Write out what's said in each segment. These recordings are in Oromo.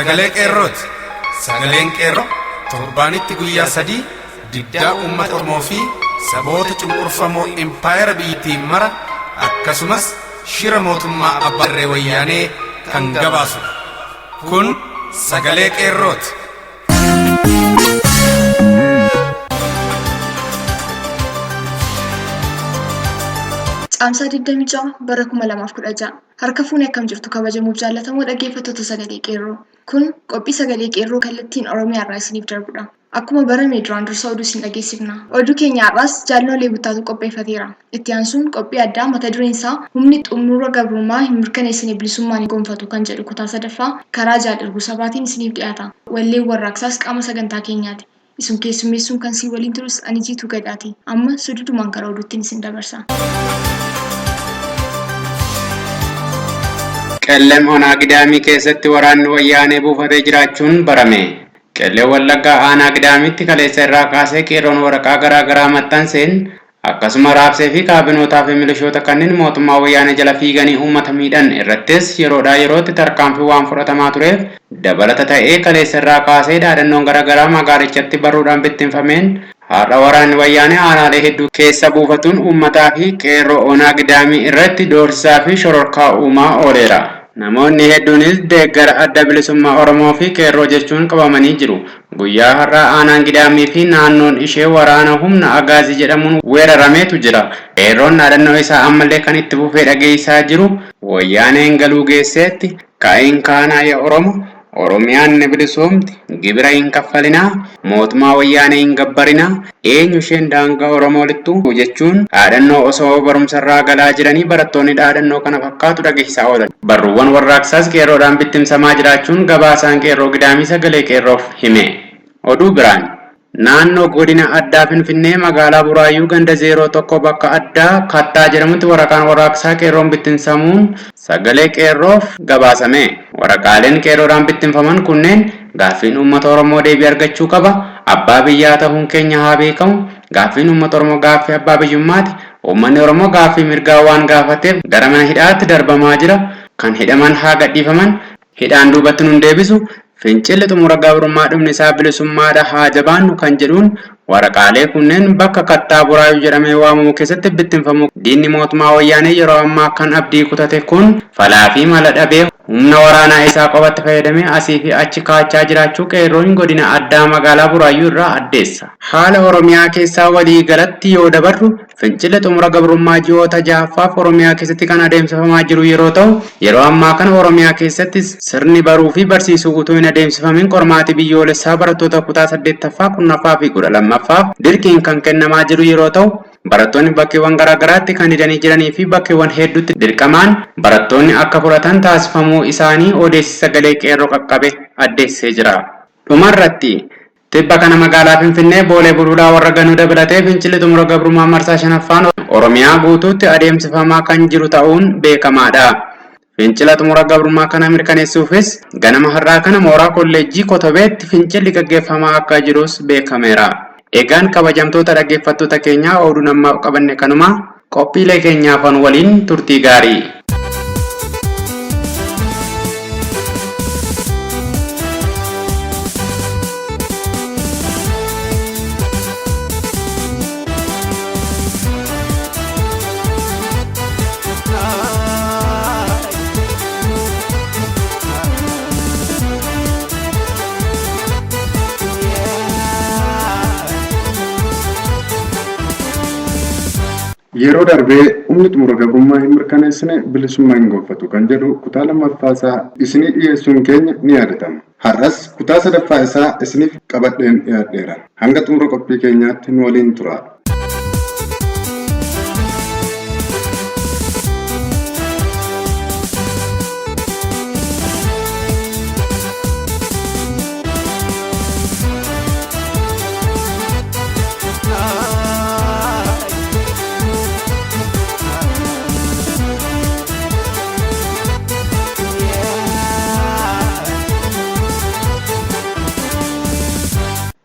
Sagalee Qeerrooti. Sagaleen Qeerroo torbaanitti guyyaa 3 diddaa uummata Oromoo fi saboota cunqurfamoo impaayera biyyattii mara akkasumas shira mootummaa abbaa irree Wayyaanee kan gabaasudha. Kun Sagalee Qeerrooti. Caamsaa 26 bara 2016. Harka fuunee akkam jirtu kabajamuuf jaallatamoo dhaggeeffattoota Sagalee Qeerroo. Kun qophii Sagalee Qeerroo kallattiin Oromiyaa irraa isiniif darbudha. Akkuma barame duraan dursa oduu isin dhageessifna. Oduu keenya har'aas Jaal Noolee Buttaatu qopheeffateera. Itti aansuun qophii addaa mata dureen isaa Humni xumura gabrummaa hin mirkaneessine bilisummaan hin gonfatu kan jedhu kutaa sadaffaa karaa Jaal Irbuu Sabaatiin isiniif dhiyaata. Walleen warraaqsaas qaama sagantaa keenyaati. Isun keessummeessuun kan siin waliin turus ani Jiituu Gadaati. Amma sududumaan gara oduuttin isin dabarsa. Qellem Onaa Gidaamii keessatti waraanni Wayyaanee buufatee jiraachuun barame. Qellem Wallaggaa Aanaa Gidaamiitti kaleessa irraa kaasee qeerroon waraqaa garaa garaa maxxanseen akkasuma raabsee fi kaabinootaa fi milishoota kanneen mootummaa Wayyaanee jala fiiganii uummata miidhan irrattis yeroodhaa yerootti tarkaanfii waan fudhatamaa tureef dabalata ta'ee kaleessa irraa kaasee dhaadannoon gara garaa magaalichatti barruudhaan bittinfameen har'a waraanni Wayyaanee aanaalee hedduu keessa buufatuun uummataa fi qeerroo Onaa Gidaamii irratti doorsisaa fi shororkaa uumaa ooleera. Namoonni hedduunis deeggara Adda Bilisummaa Oromoo fi Qeerroo jechuun qabamanii jiru. Guyyaa har'aa aanaan Gidaamii fi naannoon ishee waraana humna Agaazii jedhamuun weerarameetu jira. Qeerroon dhaadannoo isaa ammallee kan itti fufee dhageessisaa jiru Wayyaaneen galuu geesseetti, ka'iin kaanaa ya Oromo, Oromiyaan ni bilisoomti, gibira hin kaffalinaa, mootumaa Wayyaanee hin gabbarinaa, eenyu isheen daangaa Oromoo lixxu jechuun dhaadannoo osoo barumsarraa galaa jiranii barattoonni dhaadannoo kana fakkaatu dhageessisaa oolan. Barruuwwan warraaqsaas qeerroodhaan bittimsamaa jiraachuun gabaasaan Qeerroo Gidaamii Sagalee Qeerroof hime. Oduu biraan. Naannoo Godina Addaa Finfinnee Magaalaa Buraayyuu ganda 01 bakka addaa Kattaa jedhamutti waraqaan warraaqsaa qeerroon bittinsamuun Sagalee Qeerroof gabaasame. Waraqaaleen qeerroodhaan bittinfaman kunneen gaaffiin uummata Oromoo deebii argachuu qaba, abbaa biyyaa tahuun keenya haa beekamu, gaaffiin uummata Oromoo gaaffii abbaa biyyummaati, uummanni Oromoo gaaffii mirgaa waan gaafateef gara mana hidhaatti darbamaa jira, kan hidhaman haa gadhiifaman, Hidhaan duubatti nun deebisu, fincilli xumura gabrummaa dhumni isaa bilisummaadha haa jabaannu kan jedhuun waraqaalee kunneen bakka Kattaa Buraayyuu jedhamee waamamu keessatti bittinfamuu diinni mootummaa Wayyaanee yeroo ammaa kan abdii kutate kun falaa fi mala dhabee humna waraanaa isaa qofatti fayyadamee asii fi achi kaachaa jiraachuu qeerroon godina addaa magaalaa Buraayyuu irraa addeessa. Haala Oromiyaa keessaa walii galatti yoo dabarru Fincilli xumura gabrummaa ji'oota jahaffaaf Oromiyaa keessatti kan adeemsifamaa jiru yeroo ta'u, yeroo ammaa kana Oromiyaa keessatti sirni baruu fi barsiisuu utuu hin adeemsifamin qormaati biyyoolessaa barattoota kutaa 8ffaa, 10ffaa fi 12ffaaf dirqiin kan kennamaa jiru yeroo ta'u, barattoonni bakkeewwan garaagaraatti kan didanii jiranii fi bakkeewwan hedduutti dirqamaan barattoonni akka fudhatan taasifamuu isaanii odeessi Sagalee Qeerroo qaqqabe addeessee jira. Dhumarratti, Tibba kana magaalaa Finfinnee, Boolee Bulbulaa warra Ganuu dabalatee fincilli xumura gabrummaa marsaa 5ffaan Oromiyaa guutuutti adeemsifamaa kan jiru ta'uun beekamaadha. Fincila xumura gabrummaa kana mirkaneessuufis ganama har'aa kana mooraa kolleejjii Kotobeetti fincilli gaggeeffamaa akka jirus beekameera. Egaan kabajamtoota dhaggeeffattoota keenyaa oduun ammaaf qabanne kanuma. Qophiilee keenya hafan waliin turtii gaarii! Yeroo darbe humni xumura gabrummaa hin mirkaneessine bilisummaa hin gonfatu kan jedhu kutaa lammaffaa isaa isinii dhiyeessuun keenya ni yaadatama. Har'as kutaa sadaffaa isaa isiniif qabadheen dhiyaadheera. Hanga xumura qophii keenyaatti nu waliin turaa.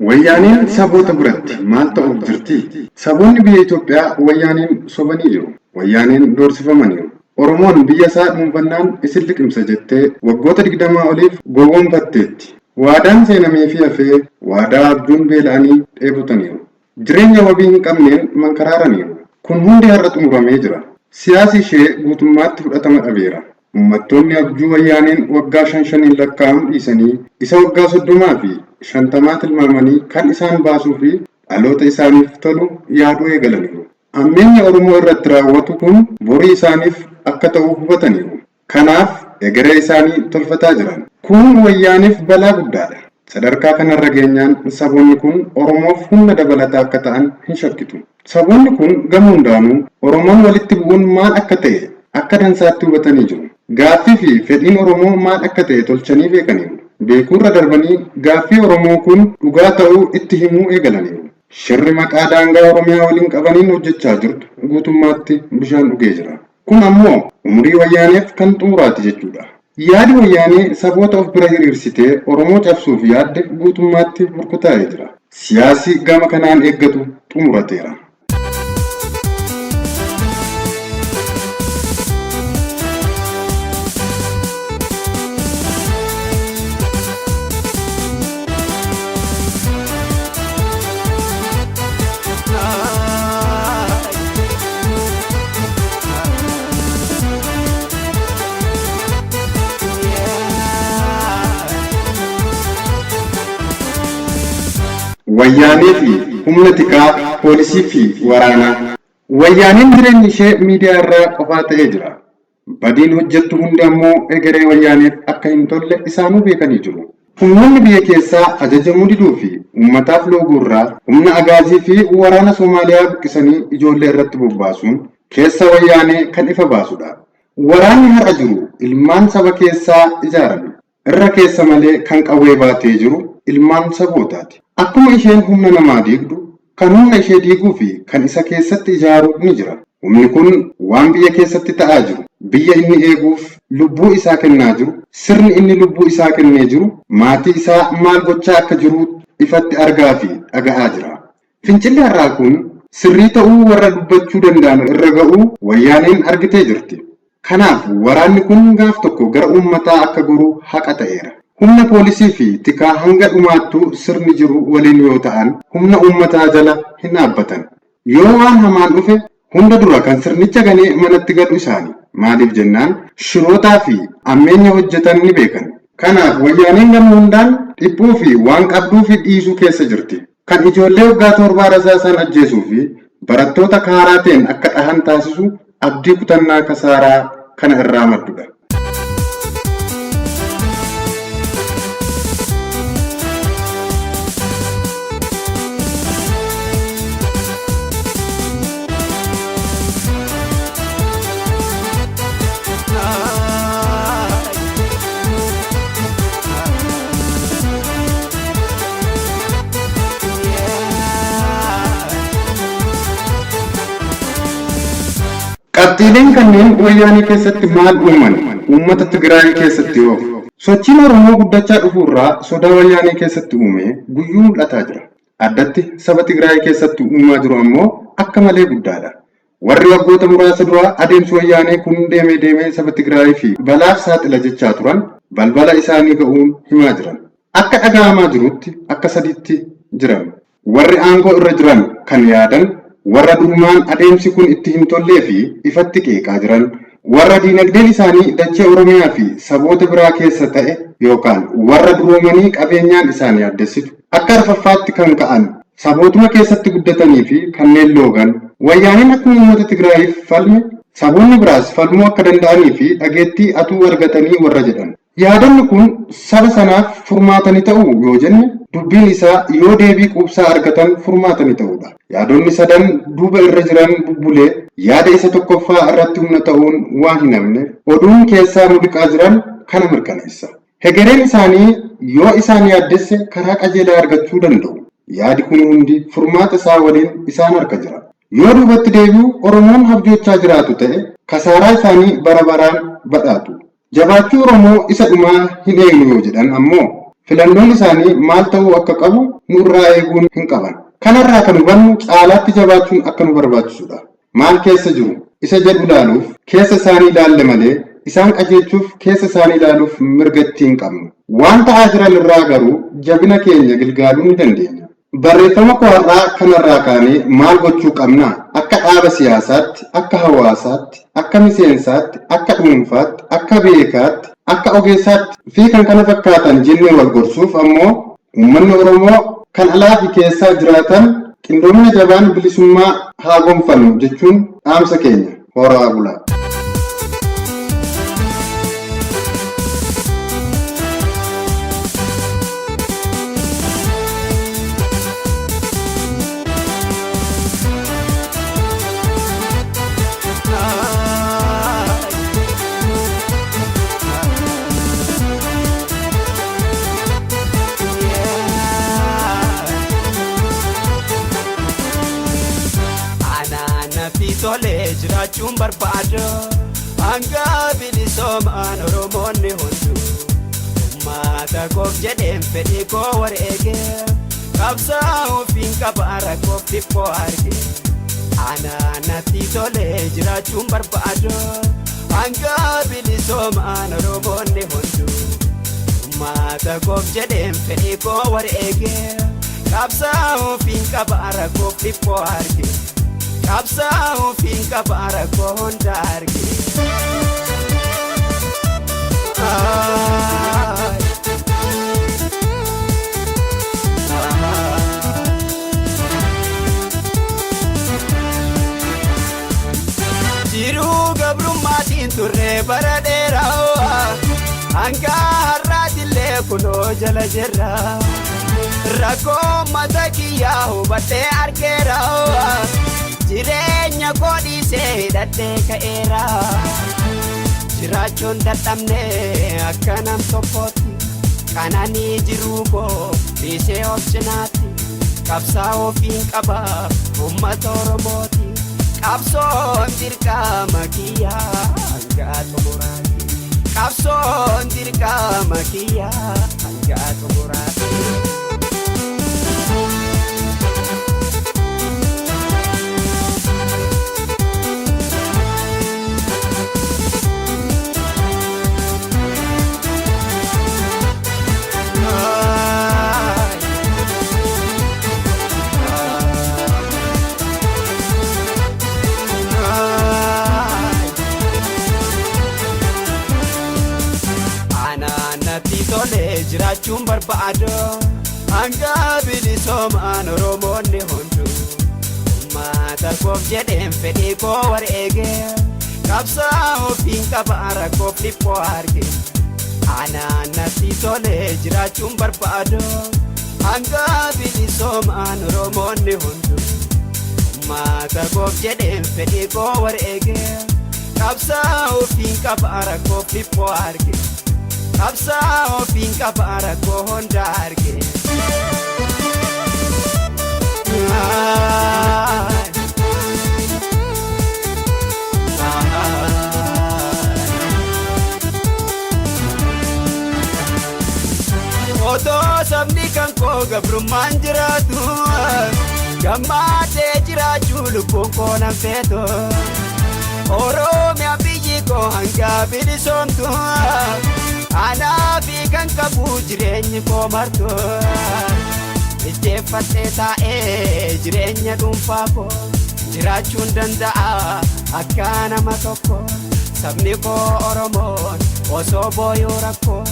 Wayyaaneen saboota biratti maal ta'uuf jirti? Saboonni biyya Itoophiyaa wayyaaneen sobanii jiru. Wayyaaneen doorsifamaniiru. Oromoon biyya isaa dhuunfannaan isin liqimsa jettee waggoota 20 oliif gowwoomfatteetti. Waadaan seenameefii hafee waadaa abjuun beela'anii dheebotaniiru. Jireenya wabii hin qabneen mankaraaraniiru. Kun hundi har'a xumuramee jira. Siyaasi ishee guutummaatti fudhatama dhabeera. Uummattoonni abjuu wayyaaneen waggaa 5 5n lakkaa'amu dhiisanii isa waggaa 30 fi 50 tilmaamanii kan isaan baasuu fi dhaloota isaaniif tolu yaaduu eegalaniiru. Hammeenya Oromoo irratti raawwatu kun borii isaaniif akka ta'u hubataniiru. Kanaaf egeree isaanii tolfataa jiran. Kun wayyaaniif balaa guddaadha. Sadarkaa kanarra geenyaan saboonni kun Oromoof humna dabalataa akka ta'an hin shakkitu. Saboonni kun gama hundaanuu Oromoon walitti bu'uun maal akka ta'e akka dansaatti hubatanii jiru. Gaaffii fi fedhiin Oromoo maal akka ta'e tolchanii beekaniiru. Beekuurra darbanii gaaffii Oromoo kun dhugaa ta'uu itti himuu eegalaniiru. Shirri maqaa daangaa Oromiyaa waliin qabaniin hojjechaa jirtu guutummaatti bishaan dhugee jira. Kun ammoo umurii wayyaaneef kan xumuraati jechuudha. Yaadi wayyaanee saboota of bira hiriirsitee Oromoo cabsuuf yaadde guutummaatti burkutaa'ee jira. Siyaasi gama kanaan eeggatu xumurateera. Wayyaanee fi humna tikaa poolisii fi waraanaa. Wayyaaneen jireenyi ishee miidiyaa irraa qofaa ta'ee jira. Badiin hojjettu hundi ammoo egeree wayyaaneef akka hin tolle isaanuu beekanii jiru. Humnoonni biyya keessaa ajajamuu diduu fi uummataaf looguu irraa humna agaazii fi waraana Somaaliyaa buqqisanii ijoollee irratti bobbaasuun keessa wayyaanee kan ifa baasudha. Waraanni har'a jiru ilmaan saba keessaa ijaarame. Irra keessa malee kan qawwee baatee jiru ilmaan sabootaati. Akkuma isheen humna namaa diigdu, kan humna ishee diiguu fi kan isa keessatti ijaaru ni jira. Humni kun waan biyya keessatti ta'aa jiru, biyya inni eeguuf lubbuu isaa kennaa jiru, sirni inni lubbuu isaa kennee jiru, maatii isaa maal gochaa akka jiru ifatti argaa fi dhaga'aa jira. Fincilli har'aa kun sirrii ta'uu warra dubbachuu danda'an irra ga'uu wayyaaneen argitee jirti. Kanaaf waraanni kun gaaf tokko gara uummataa akka goru haqa ta'eera. Humna poolisii fi tikaa hanga dhumaattuu sirni jiru waliin yoo ta'an humna uummataa jala hin dhaabbatan. Yoo waan hamaan dhufe hunda dura kan sirnicha ganee manatti galu isaani. Maaliif jennaan shirootaa fi ammeenya hojjetan ni beekan. Kanaaf wayyaaneen gama hundaan dhiphuu fi waan qabduu fi dhiisuu keessa jirti. Kan ijoollee waggaa torbaa rasaasaan ajjeesuu fi barattoota kaaraateen akka dhahan taasisu abdii kutannaa kasaaraa kana irraa maddudha. Qabxiileen kanneen wayyaanee keessatti maal uuman? Uummata Tigraay keessatti hoo? Sochiin Oromoo guddachaa dhufuurraa sodaa wayyaanee keessatti uume guyyuu mul'ataa jira. Addatti saba Tigraay keessatti uumaa jiru ammoo akka malee guddaadha. Warri waggoota muraasa dura adeemsi wayyaanee kun deemee deemee saba Tigraay fi balaaf saaxila jechaa turan balbala isaanii ga'uun himaa jiran. Akka dhaga'amaa jirutti akka sadiitti jiran. Warri aangoo irra jiran kan yaadan, warra durumaan adeemsi kun itti hin tollee fi ifatti qeeqaa jiran, warra diinagdeen isaanii dachee Oromiyaa fi saboota biraa keessa ta'e yookaan warra duroomanii qabeenyaan isaan yaaddessitu. Akka arfaffaatti kan ka'an sabootuma keessatti guddatanii fi kanneen loogan. Wayyaaneen akkuma uummata Tigraayiif falme saboonni biraas falmuu akka danda'anii fi dhageettii atuu argatanii warra jedhan. Yaadonni kun saba sanaaf furmaata ni ta'uu yoo jenne dubbiin isaa yoo deebii quubsaa argatan furmaata ni ta'uudha. Yaadonni sadan duuba irra jiran bubbulee yaada isa tokkoffaa irratti humna ta'uun waan hin hafneef oduun keessaa muliqaa jiran kana mirkaneessa. Hegereen isaanii yoo isaan yaaddesse karaa qajeelaa argachuu danda'u. Yaadi kun hundi furmaata isaa waliin isaan harka jira. Yoo duubatti deebi'u Oromoon habjoochaa jiraatu ta'e kasaaraa isaanii bara baraan badhaatu. Jabaachuu Oromoo isa dhumaa hin eegnu yoo jedhan ammoo filannoon isaanii maal ta'uu akka qabu nu irraa eeguun hin qaban. Kanarraa kan hubannu caalaatti jabaachuun akka nu barbaachisudha. Maal keessa jiru? Isa jedhu ilaaluuf keessa isaanii ilaalle malee isaan qajeelchuuf keessa isaanii ilaaluuf mirga ittiin qabnu. Waan ta'aa jiran irraa garuu jabina keenya gilgaaluu ni dandeenya. Barreeffama koo har'aa kanarraa kaanee maal gochuu qabna? Akka dhaaba siyaasaatti, akka hawaasaatti, akka miseensaatti, akka dhuunfaatti, akka beekaatti, akka ogeessaatti fi kan kana fakkaatan jennee wal gorsuuf ammoo uummanni Oromoo kan alaa fi keessaa jiraatan qindoomina jabaan bilisummaa haa gonfannu jechuun dhaamsa keenya horaa bulaa. Anaanatti tolee jiraachuun barbaadu hanga bilisoomaan Oromoonni hunduu uummata koof jedheen fedhii koo wareege qabsaa'uuf hin qaba rakkoof dhiphoo arge. Anaanatti tolee jiraachuun barbaadu hanga bilisoomaan Oromoonni hunduu uummata koof jedheen fedhii koo wareege qabsaa'uuf hin qaba rakkoof dhiphoo arge. Qabsaa'uuf hin qaba rakkoo hunda arge. Jiruu gabrummaatiin turre bara dheeraa hanga har'aatillee kunoo jala jirra. Rakkoo mata kiyyaa hubadhee argeera. Jireenya koo dhiisee hidhadhee ka'eera. Jiraachuun dadhabne akka nam tokkootti qananii jiruu koo dhiisee of cinaatti qabsaa'uuf hin qaba uummata Oromooti. Qabsoon dirqama kiyyaa hanga xumuraatti. Qabsoon dirqama kiyyaa hanga xumuraatti. Anaanatti tolee jiraachuun barbaadu hanga bilisoomaan Oromoonni hunduu uummata koof jedheen fedhii koo wareege qabsaa'uuf hin qaba rakkoof dhiphoo arge. Anaanatti tolee jiraachuun barbaadu hanga bilisoomaan Oromoonni hunduu uummata koof jedheen fedhii koo wareege qabsaa'uuf hin qaba rakkoof dhiphoo arge. Qabsaa'uuf hin qaba rakkoo hunda arge. Otoo sabni kan koo gabrummaan jiraatu gammadee jiraachuu lubbuun koo nan feetu. Oromiyaa biyyi koo hanga bilisoomtu anaa fi kan qabu jireenyi koo martu. Ijjeeffadhee taa'ee jireenya dhuunfaa koo jiraachuun danda'a akka nama tokko. Sabni koo Oromoon osoo booyuu rakkoo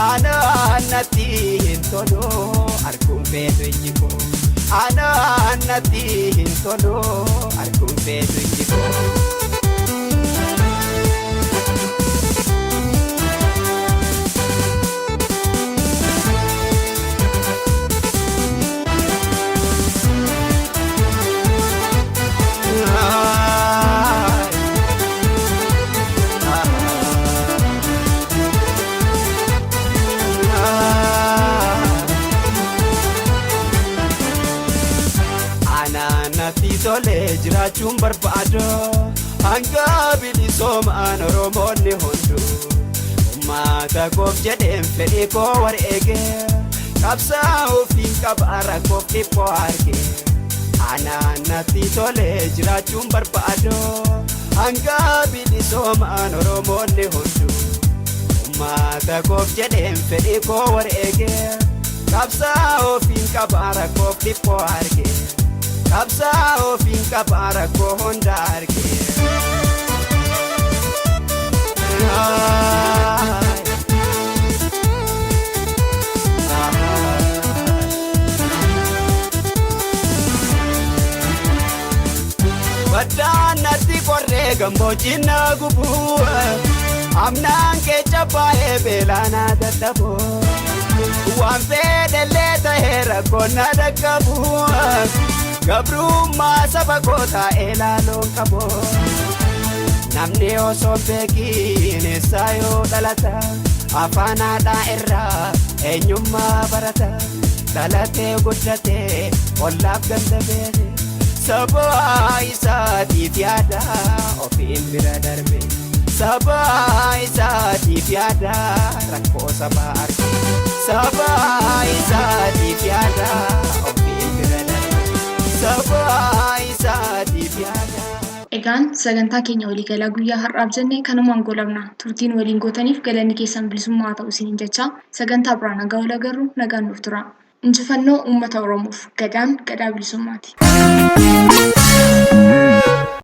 anaannatti hin tolu arguun feetu ijji koo. Anaannatti hin tolu arguun feetu ijji koo. Anaanatti tolee jiraachuun barbaadu hanga bilisoomaan Oromoonni hunduu uummata koof jedheen fedhii koo wareege qabsaa'uuf hin qaba rakkoof dhiphoo arge. Anaanatti tolee jiraachuun barbaadu Hanga bilisoomaan Oromoonni hunduu uummata koof jedheen fedhii koo wareegee qabsaa ofiin qabaa rakkoof dhiphoo argee qabsaa ofiin qabaa rakkoo hunda argee. Baddaan natti qorree gammoojjiin na gubuu amnaan keessa baay'ee beelaa na dadhabu waan fedhellee ta'ee rakkoon na dhaqqabu gabrummaa saba koo taa'ee laaloon qabu. Namni osoo beekiin eessaa yoo dhalata afaan haadhaa irraa eenyummaa barata dhalatee guddatee ollaaf ganda beele saba isaatiif yaada ofiin bira darbe saba isaatiif yaada rakkoo sabaa arge saba isaatiif yaada ofiin bira darbe saba isaatiif yaada. Egaan sagantaa keenya waliigalaa guyyaa har'aaf jennee kanumaan goolabna. Turtiin waliin gootaniif galanni keessan bilisummaa haa ta'u isiniin jecha sagantaa biraan nagaa wal agarru nagaan nuuf tura. Injifannoo uummata Oromoof gadaan gadaa bilisummaati.